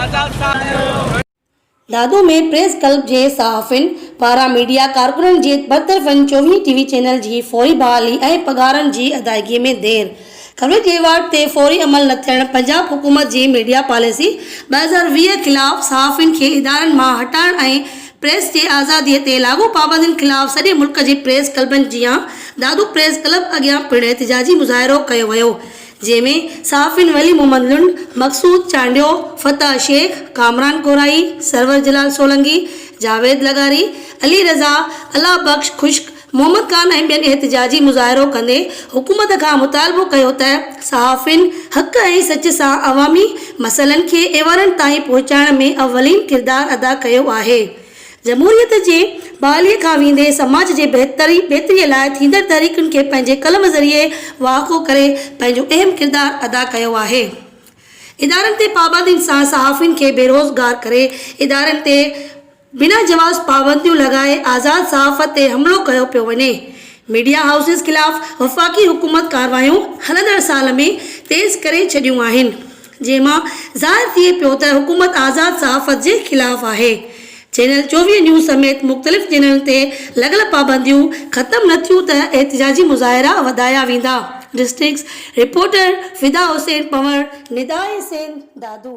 آزاد صحافت. Dadu ۾ press club جي صحافين پاران ميڊيا ڪارڪنن جي برطرفن چوويهين ٽي وي چينل جي فوري بحالي ۽ پگهارن جي ادائيگي ۾ دير ڪوريج ايوارڊ تي فوري عمل نه ٿيڻ پنجاب حڪومت جي ميڊيا پاليسي 2020 خلاف صحافين کي ادارن مان هٽائڻ ۽ پريس جي آزادي تي لاڳو پابندين خلاف سڄي ملڪ جي پريس ڪلبن جيان دادو پريس ڪلب اڳيان پڻ احتجاجي مظاهرو ڪيو ويو جنهن ۾ صحافين ولي محمد لنڊ، مقصود چانڊيو، فتح شيخ، ڪامران ڪورائي، سرور جلال سولنگي، جاويد لغاري، علي رضا، الله بخش خشڪ، محمد خان ۽ ٻين احتجاجي مظاهرو ڪندي حڪومت کان مطالبو ڪيو ته صحافين حق ۽ سچ سان عوامي مسئلن کي ايوانن تائين پهچائڻ ۾ اولين ڪردار ادا ڪيو آهي. جمهوريت جي بحاليء کان ويندي سماج جي بهتري لاء ٿيندڙ تحريڪن کي پنهنجي قلم ذريعي واهڪو ڪري پنهنجو اهم ڪردار ادا ڪيو آهي. ادارن تي پابندين سان صحافين کي بيروزگار ڪري ادارن تي بنا جواز پابنديون لڳائي آزاد صحافت تي حملو ڪيو پيو وڃي. ميڊيا هائوسز خلاف وفاقي حڪومت ڪارروايون هلندڙ سال ۾ تيز ڪري ڇڏيون آهن. جنهن مان ظاهر ٿئي پيو ته حڪومت آزاد صحافت جي خلاف آهي. چينل 24 نيوز سميت مختلف چينلن تي لڳل پابنديون ختم نه ٿيون ته احتجاجي مظاهرا وڌايا ويندا. Districts reporter Fida Hussain Panhwar, نداء Sindh, Dadu.